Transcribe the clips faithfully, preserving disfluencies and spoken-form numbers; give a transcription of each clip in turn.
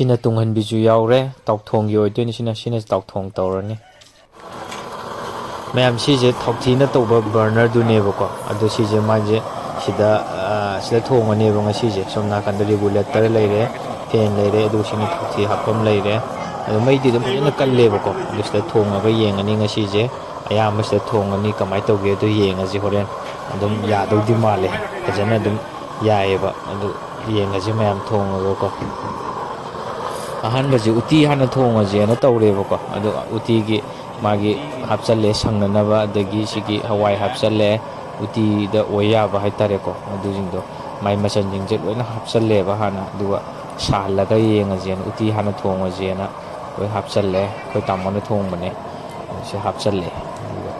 ꯁꯤꯅ ꯇꯨꯡꯍꯟꯕꯤꯁꯨ ꯌꯥꯎꯔꯦ, ꯇꯥꯎꯊꯣꯡꯒꯤ ꯑꯣꯏꯗꯣꯏꯅꯤ꯫ ꯁꯤꯅ, ꯁꯤꯅ ꯇꯥꯎꯊꯣꯡ ꯇꯧꯔꯅꯤ꯫ ꯃꯌꯥꯝ, ꯁꯤꯁꯦ ꯊꯥꯎꯊꯤꯅ ꯇꯧꯕ burner ꯗꯨꯅꯦꯕꯀꯣ꯫ ꯑꯗꯣ ꯁꯤꯁꯦ ꯃꯥꯁꯦ ꯁꯤꯗ, ꯑ, ꯁꯤꯗ ꯊꯣꯡꯉꯅꯦꯕ ꯉꯁꯤꯁꯦ꯫ ꯁꯣꯝ ꯅꯥꯀꯟꯗ regulator ꯂꯩꯔꯦ, fan ꯂꯩꯔꯦ, ꯑꯗꯨꯒ ꯁꯤꯅ ꯊꯥꯎꯊꯤ ꯍꯥꯞꯐꯝ ꯂꯩꯔꯦ꯫ ꯑꯗꯣ ꯃꯩꯗꯤ ꯑꯗꯨꯝ ꯐꯖꯅ ꯀꯜꯂꯦꯕꯀꯣ꯫ ꯑꯗꯨ ꯁꯤꯗ ꯊꯣꯡꯉꯒ ꯌꯦꯡꯉꯅꯤ ꯉꯁꯤꯁꯦ꯫ ꯑꯌꯥꯝꯕ ꯁꯤꯗ ꯊꯣꯡꯉꯅꯤ꯫ ꯀꯃꯥꯏꯅ ꯇꯧꯒꯦ ꯑꯗꯨ ꯌꯦꯡꯉꯁꯤ ꯍꯣꯔꯦꯟ꯫ ꯑꯗꯨꯝ ꯌꯥꯗꯧꯗꯤ ꯃꯥꯜꯂꯦ, ꯐꯖꯅ ꯑꯗꯨꯝ ꯌꯥꯏꯌꯦꯕ꯫ ꯑꯗꯨ ꯌꯦꯡꯉꯁꯤ ꯃꯌꯥꯝ ꯊꯣꯡꯉꯒꯀꯣ꯫ ꯑꯍꯥꯟꯕꯁꯦ ꯎꯇꯤ ꯍꯥꯟꯅ ꯊꯣꯡꯉꯁꯦꯅ ꯇꯧꯔꯦꯕꯀꯣ꯫ ꯑꯗꯣ ꯎꯇꯤꯒꯤ ꯃꯥꯒꯤ ꯍꯥꯞꯆꯜꯂꯦ ꯁꯪꯅꯅꯕ, ꯑꯗꯒꯤ ꯁꯤꯒꯤ ꯍꯋꯥꯏ ꯍꯥꯞꯆꯜꯂꯦ, ꯎꯇꯤꯗ ꯑꯣꯏ ꯌꯥꯕ ꯍꯥꯏꯇꯥꯔꯦꯀꯣ꯫ ꯑꯗꯨꯁꯤꯡꯗꯣ, ꯃꯥꯏ ꯃꯆꯜꯁꯤꯡꯁꯦ ꯂꯣꯏꯅ ꯍꯥꯞꯆꯜꯂꯦꯕ ꯍꯥꯟꯅ, ꯑꯗꯨꯒ ꯁꯥꯍꯜꯂꯒ ꯌꯦꯡꯉꯁꯦꯅ, ꯎꯇꯤ ꯍꯥꯟꯅ ꯊꯣꯡꯉꯁꯦꯅ ꯂꯣꯏ ꯍꯥꯞꯆꯜꯂꯦ꯫ ꯑꯩꯈꯣꯏ ꯇꯥꯃꯣꯅ ꯊꯣꯡꯕꯅꯦ꯫ ꯁꯤ ꯍꯥꯞꯆꯜꯂꯦ꯫ ꯑꯗꯨꯒ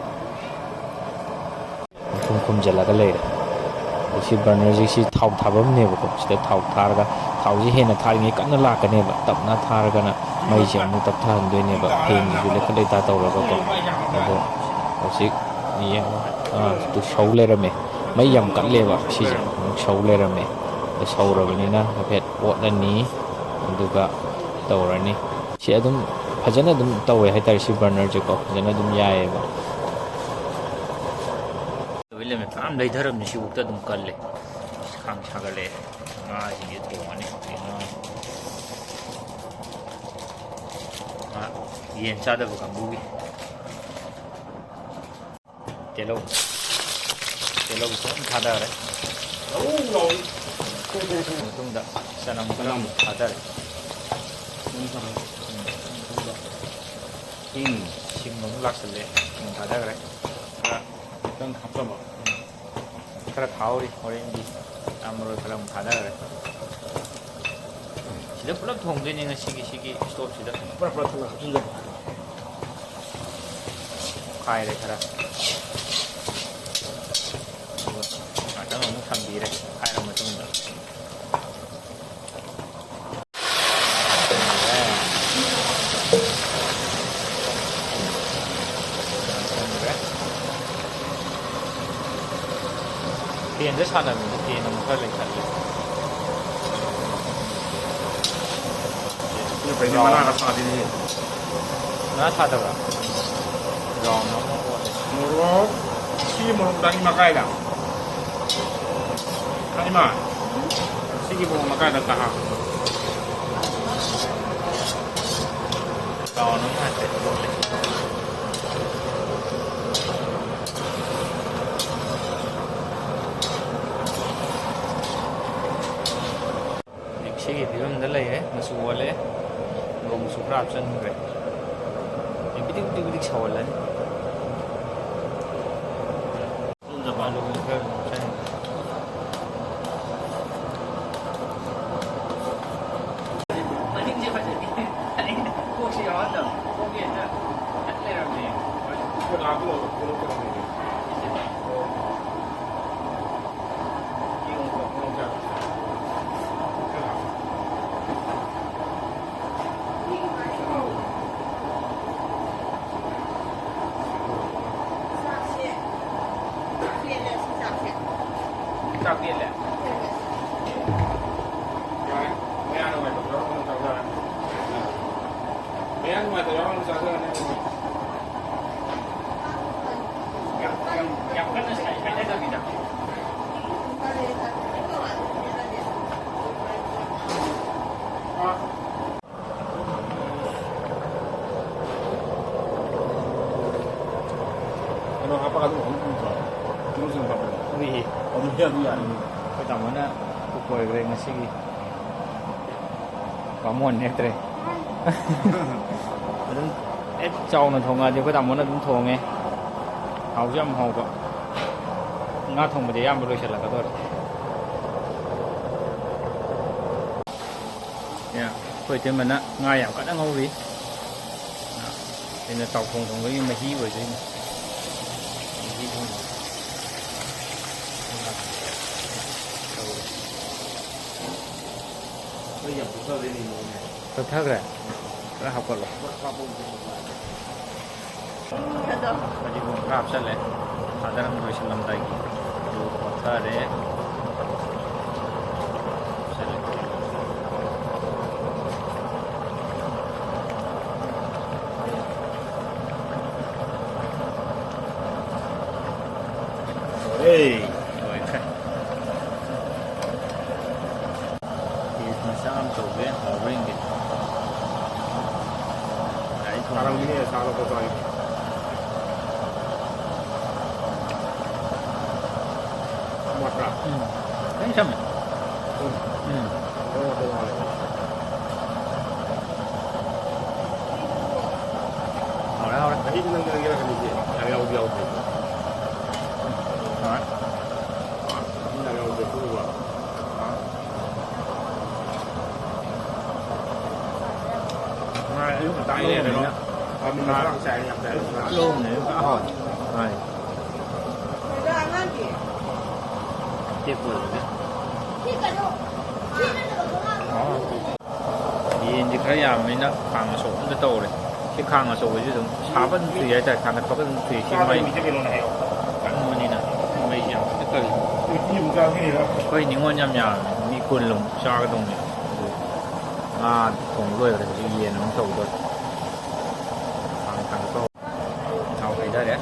ꯃꯈꯨꯝ ꯈꯨꯝꯖꯤꯜꯂꯒ ꯂꯩꯔꯦ꯫ ꯑꯗꯣ ꯁꯤ burner ꯁꯦ, ꯁꯤ ꯊꯥꯎ ꯊꯥꯐꯝꯅꯦꯕꯀꯣ꯫ ꯁꯤꯗ ꯊꯥꯎ ꯊꯥꯔꯒ, ꯊꯥꯎꯁꯦ ꯍꯦꯟꯅ ꯊꯥꯔꯤꯉꯩ ꯀꯟꯅ ꯂꯥꯛꯀꯅꯦꯕ, ꯇꯞꯅ ꯊꯥꯔꯒꯅ ꯃꯩꯁꯦ ꯑꯃꯨꯛ ꯇꯞꯊꯍꯟꯗꯣꯏꯅꯦꯕ, fan ꯁꯤꯁꯨ ꯂꯩꯈꯠ ꯂꯩꯊꯥ ꯇꯧꯔꯒꯀꯣ꯫ ꯑꯗꯣ ꯍꯧꯖꯤꯛ ꯌꯦꯡꯉꯣ, ꯑꯥ, ꯇꯨ ꯁꯧ ꯂꯩꯔꯝꯃꯦ꯫ ꯃꯩ ꯌꯥꯝ ꯀꯜꯂꯦꯕ ꯁꯤꯁꯦ, ꯑꯃꯨꯛ ꯁꯧ ꯂꯩꯔꯝꯃꯦ꯫ ꯑꯗꯣ ꯁꯧꯔꯕꯅꯤꯅ ꯍꯥꯏꯐꯦꯠ ꯑꯣꯠꯂꯅꯤ, ꯑꯗꯨꯒ ꯇꯧꯔꯅꯤ꯫ ꯁꯤ ꯑꯗꯨꯝ ꯐꯖꯅ ꯑꯗꯨꯝ ꯇꯧꯋꯦ ꯍꯥꯏꯇꯥꯔꯦ, ꯁꯤ burner ꯁꯦꯀꯣ, ꯐꯖꯅ ꯑꯗꯨꯝ ꯌꯥꯏꯌꯦꯕ꯫ ꯂꯣꯏ ꯂꯩꯔꯝꯃꯦ, ꯐꯅꯌꯥꯝ ꯂꯩꯊꯔꯝꯃꯦ, ꯁꯤꯐꯥꯎꯗ ꯑꯗꯨꯝ ꯀꯜꯂꯦ꯫ ꯈꯥꯡ ꯁꯥꯒꯠꯂꯛꯑꯦ꯫ ꯉꯥꯁꯤꯡꯁꯦ ꯊꯣꯡꯉꯅꯤ꯫ ꯉꯥ, ꯉꯥ ꯌꯦꯟ ꯆꯥꯗꯕ ꯀꯥꯡꯕꯨꯒꯤ꯫ ꯇꯤꯜꯍꯧ, ꯇꯤꯜꯍꯧ ꯐꯖꯅ ꯊꯥꯗꯈ꯭ꯔꯦ꯫ ꯃꯇꯨꯡꯗ ꯆꯅꯝ ꯈꯔ ꯑꯃꯨꯛ ꯊꯥꯗꯔꯦ꯫ ꯎꯝ, ꯁꯤꯡ ꯑꯃꯨꯛ ꯂꯥꯛꯁꯜꯂꯦ, ꯁꯤꯡ ꯊꯥꯗꯈ꯭ꯔꯦ꯫ ꯈꯔ ꯈꯤꯇꯪ ꯍꯥꯞꯆꯜꯂꯣ꯫ ꯈꯔ ꯊꯥꯍꯧꯔꯤ ꯍꯣꯔꯦꯟꯒꯤ꯫ ꯁꯥ ꯃꯔꯣꯏ ꯈꯔ ꯑꯃꯨꯛ ꯊꯥꯗꯈ꯭ꯔꯦ꯫ ꯁꯤꯗ ꯄꯨꯂꯞ ꯊꯣꯡꯗꯣꯏꯅꯤ ꯉꯁꯤꯒꯤ, ꯁꯤꯒꯤ stove ꯁꯤꯗ꯫ ꯄꯨꯂꯞ ꯄꯨꯂꯞ ꯊꯣꯡꯅ ꯍꯥꯞꯆꯤꯟꯖꯔꯣ꯫ ꯈꯥꯏꯔꯦ ꯈꯔ꯫ ꯑꯗꯨꯒ ꯉꯥꯛꯇꯪ ꯑꯃꯨꯛ ꯊꯝꯕꯤꯔꯦ, ꯈꯥꯏꯔ ꯃꯇꯨꯡꯗ꯫ Fan ꯁꯦ ꯁꯥꯟꯅꯕꯅꯤ, fan ꯑꯃꯨꯛ ꯈꯔ ꯂꯩꯈꯠꯂꯦ꯫ ꯀꯩꯅꯣ ꯃꯅꯥꯒ ꯁꯥꯗꯦꯅꯦ꯫ ꯉꯥ ꯁꯥꯗꯕ꯭ꯔꯥ? ꯔꯥꯎꯟ ꯑꯃ ꯑꯣꯜꯂꯦ꯫ ꯃꯣꯔꯣꯛ, ꯁꯤꯒꯤ ꯃꯣꯔꯣꯛ ꯆꯅꯤ ꯃꯈꯥꯏꯗ꯫ ꯍꯥꯏꯃ, ꯁꯤꯒꯤ ꯃꯣꯔꯣꯛ ꯃꯈꯥꯏꯗ ꯀꯍꯥ꯫ ꯔꯥꯎꯟ ꯑꯃ ꯍꯥꯏꯐꯦꯠ ꯑꯣꯜꯂꯦ꯫ ꯍꯧꯖꯤꯛ ꯁꯤꯒꯤ ꯐꯤꯕꯝꯗ ꯂꯩꯔꯦ, ꯃꯆꯨ ꯑꯣꯜꯂꯦ, ꯃꯣꯔꯣꯛ ꯃꯆꯨ ꯈꯔ ꯍꯥꯞꯆꯤꯟꯈ꯭ꯔꯦ꯫ ꯍꯧꯖꯤꯛ ꯄꯤꯗꯤꯛ ꯄꯤꯗꯤꯛ ꯄꯤꯗꯤꯛ ꯁꯧꯍꯜꯂꯅꯤ꯫ ꯑꯂꯨ ꯈꯔ ꯍꯥꯞꯆꯤꯟꯈ꯭ꯔꯦ꯫ ꯃꯅꯤꯡꯁꯦ ꯐꯖꯗꯦ꯫ ꯑꯩꯅ ꯀꯣꯛꯁꯦ ꯌꯥꯎꯍꯟꯗꯕ꯫ ꯀꯣꯛꯁꯦ ꯍꯦꯛꯇ ꯂꯩꯔꯝꯃꯦ꯫ ꯆꯥꯛ ꯄꯦꯠꯂꯦ꯫ ꯌꯥꯔꯦ꯫ ꯃꯌꯥ ꯅꯨꯡꯉꯥꯏꯇꯕ ꯌꯥꯎꯔꯒꯅ ꯆꯥꯖꯔꯅꯤ꯫ ꯃꯌꯥ ꯅꯨꯡꯉꯥꯏꯇꯕ ꯌꯥꯎꯔꯒꯅ ꯆꯥꯖꯔꯅꯤ꯫ ꯌꯥꯝ, ꯌꯥꯝ, ꯌꯥꯝ ꯀꯟꯅ ꯁꯥꯏ ꯍꯥꯏꯅꯗꯕꯤꯗ꯫ ꯀꯩꯅꯣ ꯍꯥꯞꯄꯒ ꯑꯗꯨꯝ ꯑꯃꯨꯛ ꯎꯗ꯭ꯔꯣ? ꯀꯤꯂꯣ ꯆꯅꯝ ꯍꯥꯞꯄꯗꯣ? ꯎꯏꯌꯦ꯫ ꯑꯗꯨꯗꯤ ꯑꯗꯨ ꯌꯥꯅꯤ꯫ ꯑꯩꯈꯣꯏ ꯇꯥꯃꯣꯅ ꯀꯨꯛ ꯑꯣꯏꯈ꯭ꯔꯦ ꯉꯁꯤꯒꯤ꯫ ꯕꯥꯃꯣꯟ ꯅꯠꯇ꯭ꯔꯦ꯫ ꯑꯗꯨꯝ ꯍꯦꯛ ꯆꯥꯎꯅ ꯊꯣꯡꯉꯛꯑꯗꯤ ꯑꯩꯈꯣꯏ ꯇꯥꯃꯣꯅ ꯑꯗꯨꯝ ꯊꯣꯡꯉꯦ꯫ ꯍꯥꯎꯁꯨ ꯌꯥꯝ ꯍꯥꯎꯕ꯫ ꯉꯥ ꯊꯣꯡꯕꯗꯤ ꯑꯌꯥꯝꯕ ꯂꯣꯏꯁꯤꯜꯂꯛꯀꯗꯧꯔꯦ꯫ ꯑꯦ, ꯑꯩꯈꯣꯏ ꯏꯇꯩꯃꯅ ꯉꯥ ꯌꯥꯝ ꯀꯟꯅ ꯉꯧꯔꯤ꯫ ꯑꯩꯅ ꯆꯥꯎꯊꯣꯡ ꯊꯣꯡꯕꯒꯤ ꯃꯍꯤ ꯑꯣꯏꯗꯣꯏꯅꯤ꯫ ꯃꯍꯤ ꯊꯣꯡꯕ꯫ ꯇꯧꯔꯦ꯫ ꯑꯩ ꯌꯥꯝ ꯄꯨꯊꯔꯦꯅꯦ, ꯃꯑꯣꯡꯁꯦ꯫ ꯄꯨꯊꯈ꯭ꯔꯦ? ꯈꯔ ꯍꯥꯞꯀꯠꯂꯣ꯫ ꯍꯥꯞꯄ ꯑꯃꯨꯛ ꯅꯨꯡꯉꯥꯏꯔꯦ꯫ ꯐꯗꯤꯒꯣꯝ ꯈꯔ ꯍꯥꯞꯆꯜꯂꯦ꯫ ꯊꯥꯗꯔꯝ ꯂꯣꯏꯁꯤꯜꯂꯝꯗꯥꯏꯒꯤ꯫ ꯑꯗꯨ ꯀꯣꯠꯊꯔꯦ꯫ ꯍꯥꯞꯆꯜꯂꯦ꯫ ꯑꯦ, ꯂꯣꯏꯈ꯭ꯔꯦ꯫ ꯄꯤꯁ ꯃꯆꯥ ꯑꯃ ꯇꯧꯒꯦ, ꯍꯥꯎꯕ꯭ꯔꯥ ꯌꯦꯡꯒꯦ꯫ ꯒꯥꯔꯤ ꯊꯣꯡꯕ꯫ ꯇꯥꯔꯝꯒꯅꯤ, ꯆꯥ ꯂꯣꯟꯕ ꯆꯥꯔꯤꯗꯣ꯫ ꯃꯣꯠꯄ꯭ꯔꯥ? ꯎꯝ꯫ ꯈꯤꯇꯪ ꯁꯝꯃꯦ꯫ ꯎꯝ꯫ ꯎꯝ꯫ ꯃꯣꯠꯄ ꯃꯥꯜꯂꯦ꯫ ꯍꯥꯎꯔꯦ, ꯍꯥꯎꯔꯦ꯫ ꯃꯍꯤꯗꯤ ꯅꯪ ꯅꯪ ꯌꯥꯎꯔꯛꯀꯅꯤꯁꯦ꯫ ꯌꯥꯝ ꯌꯥꯎꯗꯤ ꯌꯥꯎꯗꯦ꯫ ꯍꯥꯎꯔꯦ꯫ ꯃꯍꯤ ꯌꯥꯝ ꯌꯥꯎꯗꯦ, ꯈꯪꯕ꯭ꯔꯥ? ꯍꯥꯎꯔꯦ꯫ ꯉꯥ ꯑꯌꯨꯛ ꯉꯟꯇꯥ ꯂꯩꯔꯦ ꯀꯩꯅꯣ꯫ ꯂꯣꯡꯅꯤꯅ꯫ ꯃꯃꯤꯡ ꯉꯥ ꯉꯔꯥꯡ ꯆꯥꯏ ꯌꯥꯝ ꯆꯥꯏ꯫ ꯂꯣꯡꯅꯦ, ꯉꯥ ꯍꯥꯎꯋꯦ꯫ ꯍꯣꯏ꯫ ꯑꯇꯦꯛꯄ ꯑꯣꯏꯕꯒꯤ꯫ ꯌꯦꯟꯗꯤ ꯈꯔ ꯌꯥꯝꯕꯅꯤꯅ ꯈꯥꯡ ꯑꯆꯧꯕ ꯑꯝꯗ ꯇꯧꯔꯦ꯫ ꯁꯤ ꯈꯥꯡ ꯑꯆꯧꯕꯁꯤ ꯑꯗꯨꯝ ꯁꯥꯕ ꯑꯗꯨꯝ ꯊꯨꯏ ꯍꯥꯏꯇꯥꯔꯦ, ꯊꯥꯡꯒꯠꯄꯒ ꯑꯗꯨꯝ ꯊꯨꯏ꯫ ꯁꯤ ꯃꯩ ꯀꯟꯕꯅꯤꯅ ꯃꯩꯁꯤ ꯌꯥꯝ ꯀꯟꯅ ꯀꯜꯂꯤ꯫ ꯑꯩꯈꯣꯏ ꯅꯤꯉꯣꯜ ꯌꯥꯝ ꯌꯥꯝꯃꯦ, ꯃꯤ ꯀꯨꯟꯃꯨꯛ ꯆꯥꯒꯗꯧꯅꯦ꯫ ꯑꯗꯨ ꯉꯥ ꯊꯣꯡꯕ ꯂꯣꯏꯈ꯭ꯔꯦ, ꯍꯧꯖꯤꯛ ꯌꯦꯟ ꯑꯃꯨꯛ ꯇꯧꯗꯣꯔꯦ꯫ ꯈꯥꯡ ꯊꯥꯡꯒꯠꯄ ꯍꯧꯔꯦ꯫ ꯊꯥꯎ ꯍꯩꯊꯔꯦ꯫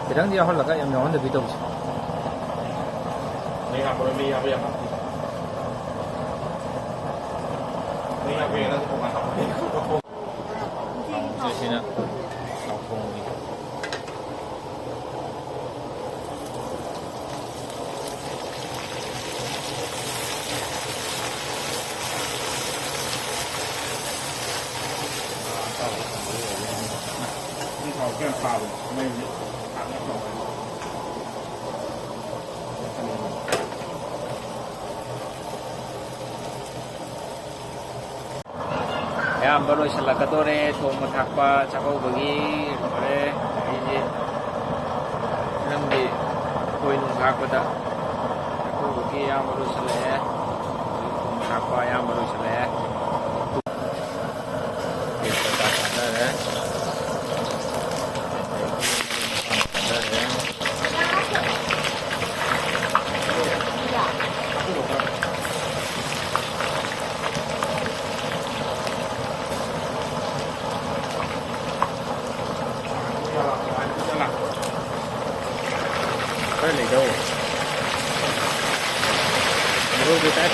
ꯈꯤꯇꯪꯗꯤ ꯌꯥꯎꯍꯜꯂꯒ ꯌꯥꯝ ꯌꯥꯎꯍꯟꯗꯕꯤ ꯇꯧꯁꯤ꯫ ꯃꯩ ꯍꯥꯞꯄꯔꯣꯏ, ꯃꯩ ꯍꯥꯞꯄ ꯌꯥꯝ ꯍꯥꯞꯄꯤ꯫ ꯃꯩ ꯍꯥꯞꯄ ꯌꯥꯝ ꯍꯥꯞꯄꯤ꯫ ꯁꯤꯅ ꯊꯥꯎ ꯊꯣꯡꯕꯅꯤ꯫ ꯁꯤ ꯊꯥꯎ ꯈꯔ ꯁꯥꯕꯅꯤ, ꯃꯩꯁꯦ ꯊꯥꯡꯒꯠ ꯇꯧꯕꯅꯤ꯫ ꯑꯌꯥꯝꯕ ꯂꯣꯏꯁꯤꯜꯂꯛꯀꯗꯣꯔꯦ ꯊꯣꯡꯕ ꯊꯥꯛꯄ ꯆꯥꯛꯀꯧꯕꯒꯤ꯫ ꯂꯣꯏꯔꯦ꯫ ꯑꯩꯁꯦ ꯅꯪꯒꯤ ꯈꯣꯏ ꯅꯨꯡ ꯊꯥꯛꯄꯗ ꯆꯥꯛꯀꯧꯕꯒꯤ ꯑꯌꯥꯝꯕ ꯂꯣꯏꯁꯤꯜꯂꯛꯑꯦ꯫ ꯊꯣꯡꯕ ꯊꯥꯛꯄ ꯑꯌꯥꯝꯕ ꯂꯣꯏꯁꯤꯜꯂꯛꯑꯦ꯫ ꯇꯦꯖꯄꯇꯥ ꯊꯥꯗꯔꯦ꯫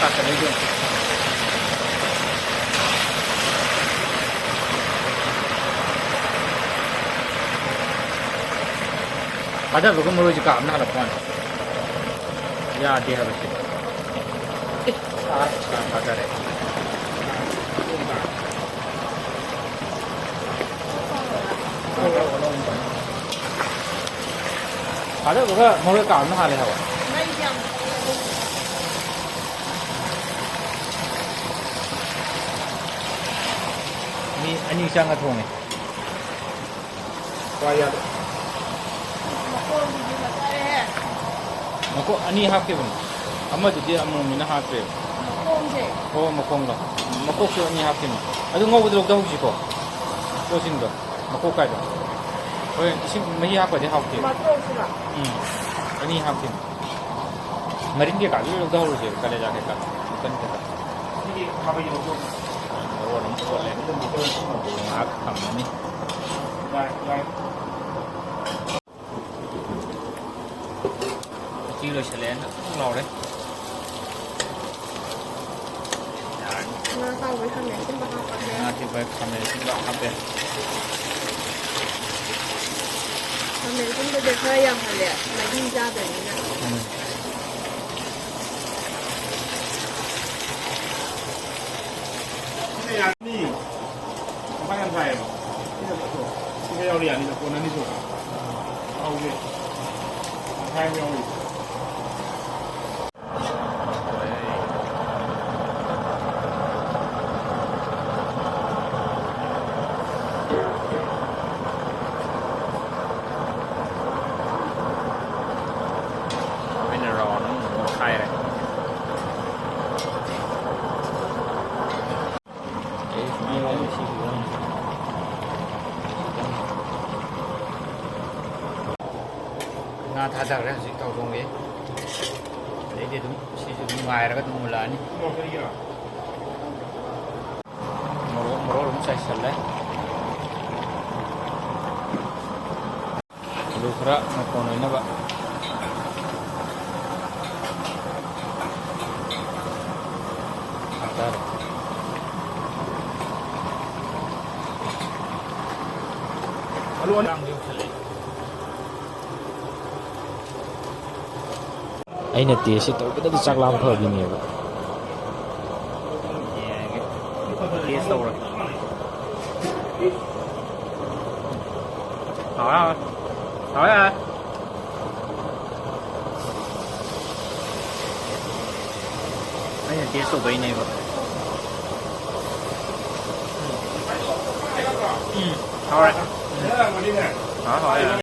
ꯀꯥꯈꯠꯂꯛꯏꯗꯣ ꯌꯦꯡꯉꯣ꯫ ꯊꯥꯗꯕꯒ ꯃꯔꯣꯏꯁꯦ ꯀꯥꯞꯅ ꯍꯜꯂꯛꯄ ꯋꯥꯅꯤ꯫ ꯌꯥꯗꯦ ꯍꯥꯏꯕꯁꯦ꯫ ꯑꯦ, ꯑꯥ, ꯀꯥ ꯊꯥꯗꯔꯦ꯫ ꯊꯥꯗꯕꯒ ꯃꯔꯣꯏ ꯀꯥꯞꯅ ꯍꯥꯜꯂꯦ ꯍꯥꯏꯕ꯫ ꯃꯤ ꯑꯅꯤ ꯆꯪꯉ ꯊꯣꯡꯉꯦ꯫ ꯋꯥ ꯌꯥꯗ꯭ꯔꯦ꯫ ꯃꯀꯣꯛ ꯑꯅꯤ ꯍꯥꯞꯈꯤꯕꯅꯤ꯫ ꯑꯃꯗꯨꯗꯤ ꯑꯃꯣꯝꯅꯤꯅ ꯍꯥꯞꯈ꯭ꯔꯦꯕ꯫ ꯃꯈꯣꯡꯁꯦ꯫ ꯑꯣ, ꯃꯈꯣꯡꯗꯣ꯫ ꯃꯀꯣꯛꯁꯨ ꯑꯅꯤ ꯍꯥꯞꯈꯤꯕꯅꯤ꯫ ꯑꯗꯨ ꯉꯧꯕꯗ ꯂꯧꯊꯍꯧꯁꯤꯀꯣ꯫ ꯄꯣꯠꯁꯤꯡꯗꯣ꯫ ꯃꯀꯣꯛ ꯀꯥꯏꯗꯣ꯫ ꯍꯣꯔꯦꯟ ꯏꯁꯤꯡ ꯃꯍꯤ ꯍꯥꯞꯄꯗꯤ ꯍꯥꯎꯇꯦꯕ꯫ ꯃꯇꯣꯛꯁꯤꯔꯣ? ꯎꯝ꯫ ꯑꯅꯤ ꯍꯥꯞꯈꯤꯕꯅꯤ꯫ ꯃꯔꯤꯟ ꯀꯩꯀꯥꯗꯨ ꯂꯣꯏ ꯂꯧꯊꯍꯧꯔꯁꯦꯕ, ꯀꯂꯦꯖꯥ ꯀꯩꯀꯥ, ꯃꯀꯟ ꯀꯩꯀꯥ꯫ ꯁꯤꯒꯤ ꯈꯥꯕꯩ ꯂꯧꯊꯣꯛ꯫ ꯃꯔꯣꯟ ꯑꯃ ꯊꯣꯛꯂꯦ꯫ ꯉꯥꯏꯍꯥꯛ ꯊꯝꯃꯅꯤ꯫ ꯌꯥꯏ, ꯌꯥꯏ꯫ ꯎꯇꯤ ꯂꯣꯏꯁꯤꯜꯂꯛꯑꯦ, ꯅꯪ ꯂꯥꯎꯔꯦ꯫ ꯌꯥꯔꯅꯤ꯫ ꯉꯥ ꯑꯇꯥꯎꯕꯩ ꯈꯥꯃꯦꯟ ꯑꯁꯤꯟꯕ ꯍꯥꯞꯄꯒꯦ꯫ ꯉꯥ ꯑꯇꯦꯛꯄ ꯈꯥꯃꯦꯟ ꯑꯁꯤꯟꯕ ꯍꯥꯞꯄꯦ꯫ ꯈꯥꯃꯦꯟ ꯑꯁꯤꯟꯕꯁꯦ ꯈꯔ ꯌꯥꯝꯍꯜꯂꯦ, ꯃꯍꯤ ꯆꯥꯗꯣꯏꯅꯤꯅ꯫ ꯎꯝ꯫ ꯁꯤꯅ ꯌꯥꯅꯤ꯫ ꯃꯈꯥ ꯌꯥꯝ ꯁꯥꯏꯌꯦꯕ꯫ ꯁꯤꯅ ꯌꯥꯎꯔꯤ ꯌꯥꯅꯤꯗ, ꯀꯣꯟꯅꯅꯤ ꯁꯨꯝ꯫ ꯇꯥꯎꯁꯦ꯫ ꯇꯪꯈꯥꯏ ꯑꯃ ꯌꯥꯎꯔꯤ꯫ ꯑꯩꯅ ꯔꯥꯎꯟ ꯑꯃꯃꯨꯛ ꯑꯣꯠꯈꯥꯏꯔꯦ꯫ ꯑꯩ ꯁꯨꯃꯥꯏꯅ ꯇꯧꯔꯦ, ꯁꯤ ꯐꯤꯕꯝꯁꯦ꯫ ꯉꯥ ꯊꯥꯗꯈ꯭ꯔꯦ ꯍꯧꯖꯤꯛ ꯊꯥꯎ ꯊꯣꯡꯒꯤ꯫ ꯑꯗꯩꯗꯤ ꯑꯗꯨꯝ ꯁꯤꯁꯨ ꯑꯗꯨꯝ ꯉꯥꯏꯔꯒ ꯑꯗꯨꯝ ꯃꯨꯜꯂꯛꯑꯅꯤ꯫ ꯃꯣꯔꯣꯛ, ꯃꯣꯔꯣꯛ ꯑꯗꯨꯝ ꯆꯥꯏꯁꯜꯂꯦ꯫ ꯑꯂꯨ ꯈꯔ ꯃꯐꯣꯟ ꯑꯣꯏꯅꯕ꯫ ꯑꯩꯅ ꯇꯦꯁꯁꯦ ꯇꯧꯕꯗꯗꯤ ꯆꯥꯛ ꯂꯥꯝ ꯐꯕꯤꯅꯦꯕ꯫ ꯇꯦꯁ ꯇꯧꯔꯦ꯫ ꯍꯥꯎꯔꯦ, ꯍꯥꯎꯔꯦ꯫ ꯍꯥꯎꯔꯦ, ꯍꯥꯎꯔꯦ꯫ ꯑꯩꯅ ꯇꯦꯁ ꯇꯧꯕꯩꯅꯦꯕ꯫ ꯎꯝ, ꯍꯥꯎꯔꯦ꯫ ꯎꯝ꯫ ꯍꯥꯎꯔꯦ, ꯍꯥꯎꯔꯦ꯫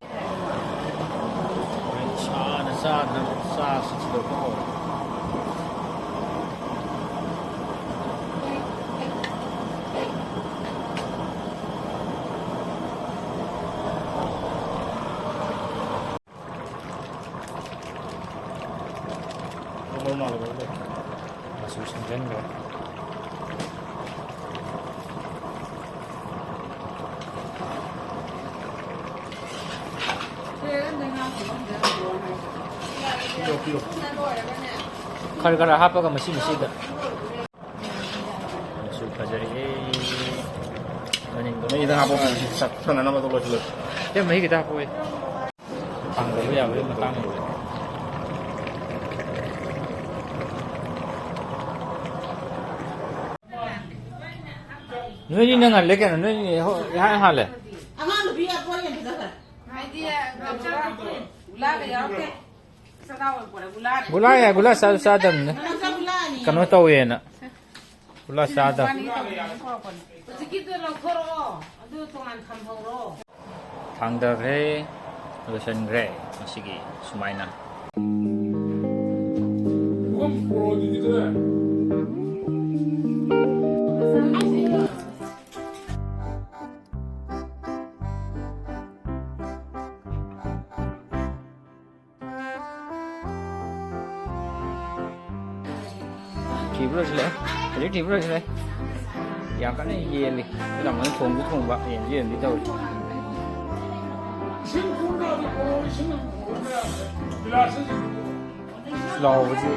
ꯍꯣꯔꯦꯟ ꯁꯥꯅ ꯆꯥꯗꯅ ꯆꯥꯁꯤ ꯊꯤꯗꯣꯛꯄ ꯍꯧꯔꯦ꯫ ꯃꯆꯨ ꯁꯪꯖꯟꯈ꯭ꯔꯦ꯫ ꯈꯔ ꯈꯔ ꯍꯥꯞꯄꯒ ꯃꯁꯤ ꯃꯁꯤꯗ꯫ ꯃꯆꯨ ꯐꯖꯔꯦꯍꯦ꯫ ꯃꯅꯤꯡꯗꯣ ꯃꯍꯤꯗ ꯍꯥꯞꯄꯣ, ꯆꯥꯛ ꯊꯣꯡꯅꯅꯕꯗꯣ ꯂꯣꯏꯁꯤꯜꯂꯣ꯫ ꯑꯦ, ꯃꯍꯤ ꯈꯤꯇ ꯍꯥꯞꯄꯣꯍꯦ꯫ ꯊꯥꯡꯗꯕ ꯌꯥꯕꯒꯤ ꯃꯇꯥꯡ ꯌꯧꯔꯦ꯫ ꯅꯣꯏꯅꯤꯅ ꯉꯜꯂꯦ ꯀꯩꯅꯣ, ꯅꯣꯏꯅꯤ ꯍꯣ-, ꯏꯍꯥꯟ ꯍꯥꯜꯂꯦ꯫ ꯑꯉꯥꯡ ꯅꯨꯄꯤ ꯑꯄꯣꯏ ꯌꯦꯡꯕꯤꯗ ꯈꯔ꯫ ꯍꯥꯏꯗꯤ, ꯒꯨꯂꯥꯒ ꯌꯥꯎꯔꯛꯇꯦ꯫ ꯒꯨꯂꯥ ꯌꯥ-, ꯒꯨꯂꯥ ꯆꯥꯁꯨ ꯆꯥꯗꯕꯅꯦ꯫ ꯀꯩꯅꯣ ꯇꯧꯋꯦꯅ꯫ ꯒꯨꯂꯥ ꯆꯥꯗꯕ꯫ ꯍꯧꯖꯤꯛꯀꯤꯗꯣ ꯂꯧꯊꯣꯔꯛꯑꯣ꯫ ꯑꯗꯨ ꯇꯣꯉꯥꯟ ꯊꯝꯍꯧꯔꯣ꯫ ꯊꯥꯡꯗꯈ꯭ꯔꯦ, ꯂꯣꯏꯁꯤꯟꯈ꯭ꯔꯦ ꯉꯁꯤꯒꯤ ꯁꯨꯃꯥꯏꯅ꯫ ꯊꯤꯕ ꯂꯣꯏꯁꯤꯜꯂꯦ꯫ ꯍꯧꯖꯤꯛ ꯊꯤꯕ ꯂꯣꯏꯁꯤꯜꯂꯦ꯫ ꯌꯥꯝ ꯀꯟꯅ ꯌꯦꯜꯂꯤ꯫ ꯑꯩꯈꯣꯏ ꯇꯥꯃꯣꯅ ꯊꯣꯡꯁꯨ ꯊꯣꯡꯕ, ꯌꯦꯟꯁꯨ ꯌꯦꯟꯕꯤ ꯇꯧꯔꯤ꯫ ꯂꯥꯎꯕꯁꯤ꯫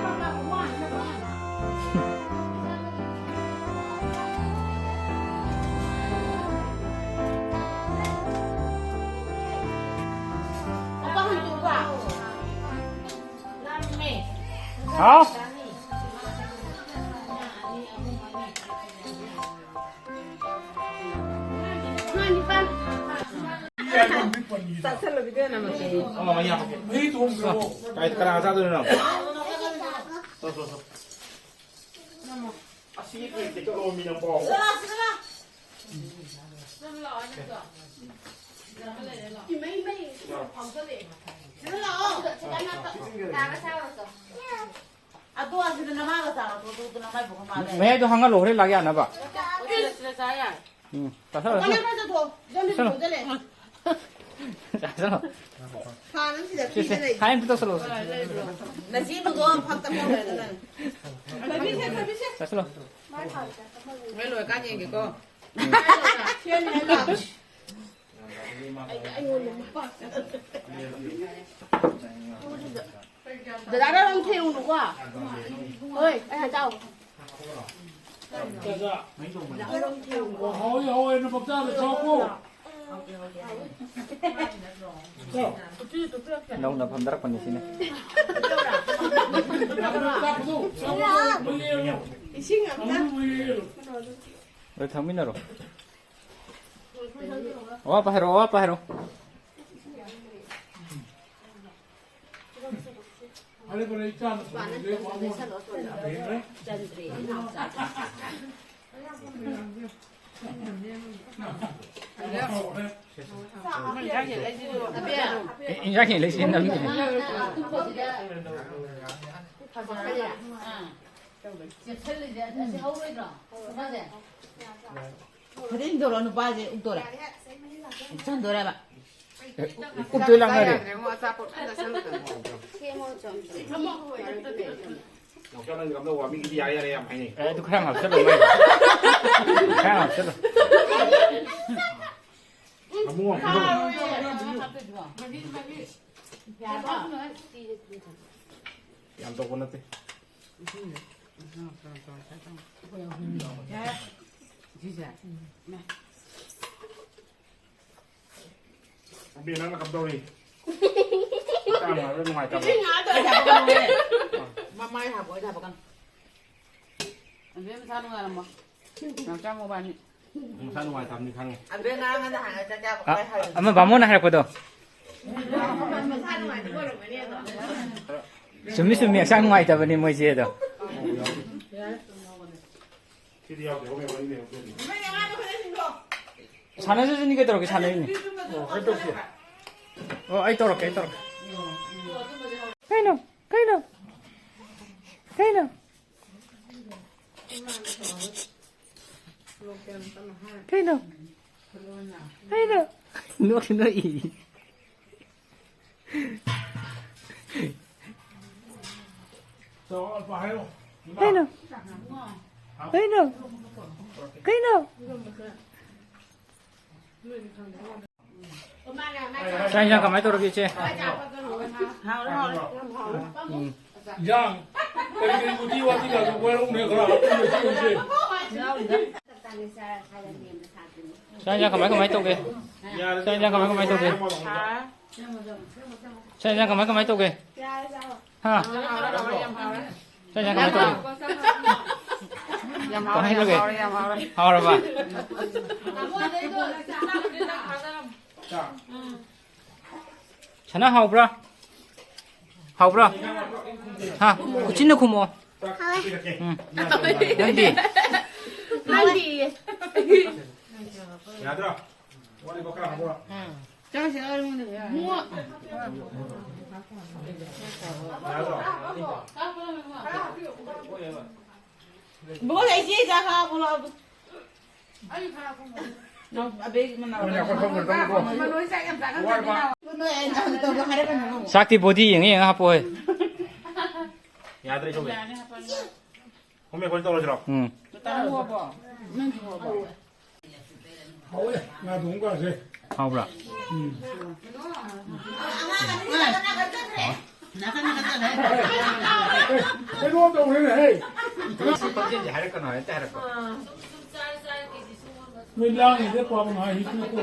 ꯍꯥꯎ꯫ ꯆꯥꯁꯜꯂꯣ, ꯚꯤꯗꯤꯑꯣ ꯅꯝꯃꯛꯀꯦ꯫ ꯀꯥꯏ, ꯀꯅꯥ ꯆꯥꯗꯣꯏꯅꯣ ꯅꯪ? ꯆꯣ, ꯆꯣ, ꯆꯣ꯫ ꯑꯁꯤꯒꯤ ꯄ꯭ꯂꯦꯠꯁꯦ ꯀꯛꯂꯛꯑꯣꯃꯤ ꯅꯪꯕꯣ꯫ ꯁꯤꯗ ꯂꯥꯛꯑꯣ, ꯁꯤꯗ ꯂꯥꯛꯑꯣ꯫ ꯏꯃꯩ, ꯃꯩ ꯐꯥꯎꯖꯜꯂꯛꯑꯦ꯫ ꯁꯤꯗ ꯂꯥꯛꯑꯣ꯫ ꯁꯤꯗ, ꯁꯤꯗ ꯅꯞꯄ꯫ ꯇꯥꯒ ꯁꯥꯔꯨꯆꯣ꯫ ꯑꯗꯣ ꯑꯁꯤꯗ ꯅꯃꯥꯒ ꯆꯥꯔꯣ, ꯑꯗꯨ, ꯑꯗꯨ ꯅꯃꯥꯏ ꯄꯣꯛꯄ ꯃꯥꯜꯂꯦ꯫ ꯃꯌꯥꯏꯗꯣ ꯍꯥꯡꯍꯜꯂꯣ, ꯍꯣꯔꯦꯟ ꯂꯥꯛ ꯌꯥꯅꯕ꯫ ꯁꯤꯗ, ꯁꯤꯗ ꯆꯥ ꯌꯥꯔꯦ꯫ ꯎꯝ, ꯆꯥꯁꯜꯂꯣ, ꯀꯅꯥ ꯆꯥꯁꯜꯂꯣ꯫ ꯈꯔ ꯆꯥꯊꯣꯛꯑꯣ꯫ ꯏꯆꯟꯗꯤ ꯆꯥꯁꯜꯂꯣ꯫ ꯂꯣꯏꯖꯜꯂꯦ꯫ ꯆꯥꯁꯜꯂꯣ꯫ ꯈꯥ ꯅꯪ ꯁꯤꯗ ꯁꯦ, ꯁꯦ, ꯐ꯭ꯔꯤꯗ ꯂꯩ꯫ ꯈꯥ ꯑꯝꯇ ꯇꯧꯁꯜꯂꯣ꯫ ꯅꯆꯦ ꯃꯗꯣ ꯑꯃ ꯐꯛꯇ ꯐꯝꯈ꯭ꯔꯦꯗꯅ꯫ ꯊꯣꯏꯕꯤꯁꯦ, ꯊꯣꯏꯕꯤꯁꯦ꯫ ꯆꯥꯁꯜꯂꯣ꯫ ꯍꯣꯔꯦꯟ ꯂꯣꯏꯔꯀꯥꯟ ꯌꯦꯡꯒꯦꯀꯣ꯫ ꯁꯦꯝꯃꯤꯅꯦ ꯂꯥꯛꯑꯣ꯫ ꯑꯩ, ꯑꯩꯉꯣꯟꯗ ꯃꯄꯥꯛ ꯆꯠꯂꯦ꯫ ꯗꯗꯥꯗ ꯅꯪ ꯊꯦꯡꯉꯨꯅꯨꯀꯣ꯫ ꯍꯣꯏ, ꯑꯩ ꯍꯥꯏ ꯇꯥꯎ꯫ ꯍꯥꯎꯏ, ꯍꯥꯎꯏ, ꯅ ꯄꯪꯆꯥꯗ ꯆꯥꯎꯀꯣ꯫ ꯅꯧꯅ ꯐꯝꯊꯔꯛꯄꯅꯤ ꯁꯤꯅ꯫ ꯆꯥꯛꯇꯣ, ꯆꯥꯛꯇꯣ, ꯃꯨꯜꯂꯦ ꯌꯦꯡꯉꯣ꯫ ꯏꯁꯤꯡ ꯑꯝꯇ꯫ ꯃꯨꯜꯂꯦ ꯌꯦꯡꯉꯣ꯫ ꯂꯣꯏ ꯊꯛꯃꯤꯟꯅꯔꯣ꯫ ꯑꯋꯥꯠꯄ ꯍꯥꯏꯔꯣ, ꯑꯋꯥꯠꯄ ꯍꯥꯏꯔꯣ꯫ ꯏꯟꯖꯥꯡ ꯍꯦꯛ ꯂꯩꯁꯤ ꯅꯝꯃꯤ꯫ ꯆꯦꯞꯁꯜꯂꯤꯁꯦ ꯑꯁꯤ ꯍꯧꯔꯣꯏꯗ꯭ꯔꯣ? ꯃꯥꯁꯦ? ꯐꯖꯅ ꯏꯟꯊꯣꯔꯛꯑꯣ, ꯅꯨꯄꯥꯁꯦ ꯎꯛꯇꯣꯔꯦ꯫ ꯎꯛꯁꯟꯗꯣꯔꯦꯕ꯫ ꯎꯛꯇꯣꯏ ꯂꯥꯛꯅꯔꯦ꯫ ꯌꯥꯗ꯭ꯔꯦ, ꯑꯃꯨꯛ ꯑꯆꯥꯄꯣꯠ ꯀꯟꯅ ꯆꯥꯁꯜꯂꯛꯀꯅꯤ꯫ ꯅꯥꯎꯆꯥ, ꯅꯪꯗꯤ ꯀꯝꯗꯧꯕ? ꯃꯤꯒꯤꯗꯤ ꯌꯥꯔꯦ, ꯌꯥꯔꯦ ꯌꯥꯝ ꯍꯥꯏꯅꯩ꯫ ꯑꯦ, ꯑꯗꯨ ꯈꯔ ꯌꯥꯝ ꯍꯥꯞꯆꯜꯂꯣ, ꯃꯥꯏꯗꯣ꯫ ꯈꯔ ꯌꯥꯝ ꯍꯥꯞꯆꯜꯂꯣ꯫ ꯑꯃꯨꯛ ꯍꯥꯞꯄꯗꯣ꯫ ꯌꯥꯝ ꯇꯧꯕ ꯅꯠꯇꯦ꯫ ꯁꯤꯁꯦ꯫ ꯑꯕꯦ, ꯅꯪꯅ ꯀꯝꯗꯧꯔꯤ? ꯍꯛꯆꯥꯡ ꯅꯨꯡꯉꯥꯏꯕ꯭ꯔꯥ ꯅꯨꯡꯉꯥꯏꯇꯕ꯭ꯔꯥ? ꯏꯁꯤꯡ ꯉꯥꯛꯇ ꯑꯣꯏꯅ ꯍꯥꯞꯄꯛꯑꯣ꯫ ꯃꯃꯥꯏ ꯍꯥꯞꯄꯣ, ꯑꯩ ꯍꯥꯞꯄꯛꯀꯅꯨ꯫ ꯑꯗꯨꯗꯤ ꯃꯁꯥ ꯅꯨꯡꯉꯥꯏꯔꯝꯃꯣ꯫ ꯌꯥꯝ ꯆꯥꯡ ꯃꯕꯥꯅꯤ꯫ ꯃꯁꯥ ꯅꯨꯡꯉꯥꯏꯇꯕꯅꯤ ꯈꯪꯉꯦ꯫ ꯑꯗꯨꯗꯤ ꯉꯔꯥꯡ ꯉꯟꯅ ꯍꯥꯟꯅ ꯆꯥꯛ ꯆꯥꯕ ꯑ-, ꯀꯥꯏ ꯍꯥꯏꯔꯨꯅꯨ꯫ ꯑꯃ ꯕꯥꯃꯣꯟꯅ ꯍꯥꯏꯔꯛꯄꯗꯣ꯫ ꯃꯁꯥ ꯅꯨꯡꯉꯥꯏꯇꯕ ꯑꯣꯏꯔꯝꯒꯅꯤ ꯑꯗꯣ꯫ ꯆꯨꯝꯃꯤ, ꯆꯨꯝꯃꯤ, ꯍꯛꯆꯥꯡ ꯅꯨꯡꯉꯥꯏꯇꯕꯅꯤ ꯃꯣꯏꯁꯦ ꯑꯗꯣ꯫ ꯁꯤꯗꯤ ꯌꯥꯎꯗꯦ, ꯍꯣꯏ, ꯍꯣꯏ, ꯍꯣꯏ꯫ ꯁꯥꯟꯅꯖꯁꯤꯅꯤ, ꯀꯩꯗꯧꯔꯒꯦ, ꯁꯥꯟꯅꯔꯤꯅꯤ꯫ ꯑꯣ, ꯑꯩ ꯇꯧꯔꯛꯀꯦ, ꯑꯩ ꯇꯧꯔꯛꯀꯦ꯫ ꯀꯩꯅꯣ? ꯀꯩꯅꯣ? ꯀꯩꯅꯣ? ꯀꯩꯅꯣ? ꯀꯩꯅꯣ? ꯅꯣꯛꯁꯨ ꯅꯣꯛꯏ꯫ ꯀꯩꯅꯣ? ꯀꯩꯅꯣ? ꯀꯩꯅꯣ? ꯆꯥꯛ ꯏꯟꯁꯥꯡ ꯀꯃꯥꯏꯅ ꯇꯧꯔꯒꯦ, ꯏꯆꯦ? ꯍꯥꯎꯔꯦ, ꯍꯥꯎꯔꯦ, ꯌꯥꯝ ꯍꯥꯎꯔꯦ꯫ ꯎꯝ꯫ ꯏꯟꯖꯥꯡ ꯀꯔꯤ ꯀꯔꯤ ꯎꯇꯤ ꯋꯥꯇꯤ ꯇꯧꯔꯒꯦ? ꯋꯥꯏꯔꯧꯅꯦ ꯈꯔ ꯍꯥꯞꯄꯤꯌꯨ, ꯏꯆꯦ, ꯏꯆꯦ꯫ ꯆꯥꯛ ꯏꯟꯖꯥꯡ ꯀꯃꯥꯏ ꯀꯃꯥꯏ ꯇꯧꯒꯦ? ꯆꯥꯛ ꯏꯟꯖꯥꯡ ꯀꯃꯥꯏ ꯀꯃꯥꯏ ꯇꯧꯒꯦ? ꯆꯥꯛ ꯏꯟꯖꯥꯡ ꯀꯃꯥꯏ ꯀꯃꯥꯏ ꯇꯧꯒꯦ? ꯍꯥ? ꯆꯥꯛ ꯏꯟꯖꯥꯡ ꯀꯃꯥꯏ ꯇꯧꯒꯦ? ꯌꯥꯝ ꯍꯥꯎꯔꯦ, ꯀꯃꯥꯏ ꯇꯧꯒꯦ? ꯌꯥꯝ ꯍꯥꯎꯔꯦ, ꯌꯥꯝ ꯍꯥꯎꯔꯦ꯫ ꯍꯥꯎꯔꯕ? ꯁꯅꯥ, ꯍꯥꯎꯕ꯭ꯔꯥ? ꯍꯥꯎꯕ꯭ꯔꯥ? ꯍꯥ? ꯎꯆꯤꯟꯅ ꯈꯨꯝꯃꯣ꯫ ꯎꯝ꯫ ꯅꯪꯗꯤ? ꯅꯪꯗꯤ? ꯌꯥꯗ꯭ꯔꯣ? ꯋꯥꯠꯂꯤꯕ ꯈꯔ ꯍꯥꯞꯄꯣ꯫ ꯆꯪꯁꯤ, ꯑꯩꯉꯣꯟꯗ ꯌꯥꯔꯦ꯫ ꯌꯥꯗ꯭ꯔꯣ? ꯕꯣꯜ ꯂꯩꯁꯤ, ꯆꯥꯛ ꯍꯥꯞꯄꯣ ꯂꯥꯛꯑꯣ꯫ ꯆꯥꯛꯇꯤ ꯕꯣꯗꯤ ꯌꯦꯡꯉ ꯌꯦꯡꯉ ꯍꯥꯞꯄꯣ ꯍꯦ꯫ ꯌꯥꯗ꯭ꯔꯦ, ꯁꯣꯝꯗ꯫ ꯍꯣꯝ ꯃꯦꯀꯔ ꯇꯧꯔꯁꯤꯔꯣ? ꯎꯝ꯫ ꯍꯥꯎꯋꯦ, ꯉꯥ ꯊꯣꯡꯕꯒꯁꯦ꯫ ꯍꯥꯎꯕ꯭ꯔꯥ? ꯎꯝ꯫ ꯀꯩꯅꯣ ꯇꯧꯔꯦꯅꯦ, ꯍꯦ꯫ ꯁꯤ ꯄꯪꯆꯦꯟꯁꯦ ꯍꯥꯏꯔꯛꯀꯅꯣ, ꯍꯦꯛꯇ ꯍꯥꯏꯔꯛꯄ꯫ ꯅꯣꯏ ꯂꯥꯡꯉꯤꯁꯦ ꯄꯥꯎ ꯉꯥꯏ ꯍꯤꯞꯄꯨꯀꯣ꯫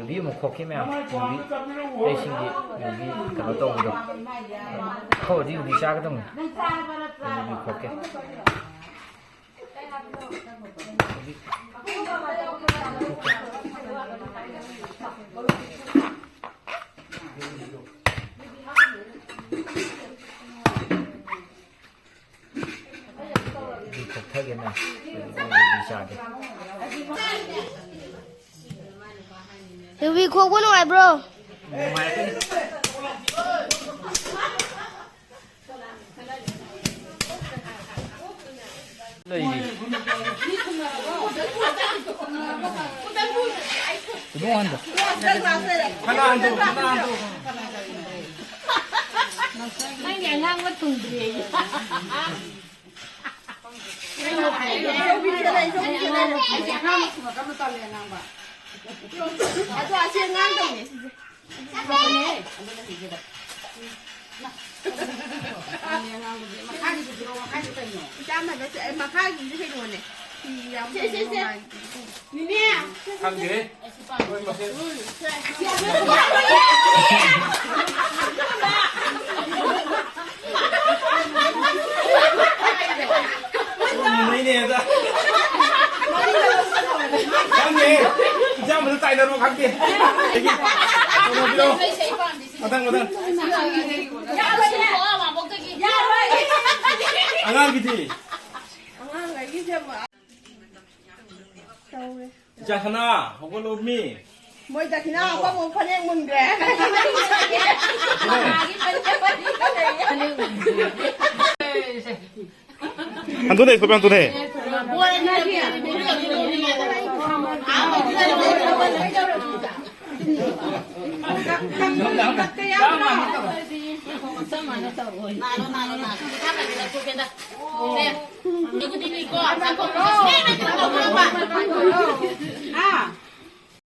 ꯌꯨꯕꯤ ꯑꯃꯨꯛ ꯈꯣꯛꯀꯦ ꯃꯌꯥꯝ, ꯌꯨꯕꯤ, ꯑꯩꯁꯤꯡꯒꯤ ꯌꯨꯕꯤ ꯀꯩꯅꯣ ꯇꯧꯕꯗꯣ, ꯈꯧꯔꯗꯤ ꯌꯨꯕꯤ ꯆꯥꯒꯗꯧꯅꯤ꯫ ꯌꯨꯕꯤ ꯈꯣꯛꯀꯦ꯫ ꯌꯨꯕꯤ ꯈꯣꯛꯊꯒꯦꯅ ꯌꯨꯕꯤ ꯆꯥꯒꯦ꯫ ꯌꯨꯕꯤ ꯈꯣꯛꯄ ꯅꯨꯡꯉꯥꯏꯕ꯭ꯔꯣ? ꯏꯕꯨꯡ ꯍꯟꯗꯣ꯫ ꯅꯪꯒꯤ ꯑꯉꯥꯡꯕ ꯊꯨꯡꯗ꯭ꯔꯤ ꯑꯩ꯫ ꯑꯗꯣ ꯑꯁꯤ ꯑꯉꯥꯡꯗꯧꯅꯦ ꯁꯤꯁꯦ꯫ ꯏꯆꯥ ꯑꯃꯗ ꯁꯤ-, ꯑꯩ ꯃꯈꯥꯒꯤꯁꯦ ꯀꯩꯅꯣꯅꯦ꯫ ꯐꯤ ꯌꯥꯝ ꯁꯦ, ꯁꯦ, ꯁꯦ꯫ ꯅꯨꯡꯉꯥꯏ꯫ ꯅꯤꯅꯦ꯫ ꯈꯪꯗꯦꯍꯦ꯫ ꯃꯣꯏ ꯃꯁꯦꯟ꯫ ꯃꯨꯟꯅꯩꯅꯦ ꯑꯗ꯫ ꯈꯪꯗꯦ꯫ ꯏꯆꯥꯝꯕꯗ ꯇꯥꯏꯅꯔꯣ ꯈꯪꯗꯦ꯫ ꯑꯩꯒꯤ ꯀꯩꯅꯣ ꯄꯤꯔꯣ꯫ ꯃꯊꯪ, ꯃꯊꯪ꯫ ꯑꯉꯥꯡꯒꯤꯗꯤ? ꯏꯆꯥ ꯁꯅꯥ, ꯍꯧꯒꯠꯂꯣ ꯃꯤ꯫ ꯃꯣꯏ ꯗꯈꯤꯅꯥ ꯑꯃꯃꯨꯛ ꯐꯅꯦꯛ ꯃꯨꯟꯈ꯭ꯔꯦ꯫ ꯍꯟꯗꯣꯛꯅꯦ, ꯊꯣꯛꯄ ꯍꯟꯗꯣꯛꯅꯦ꯫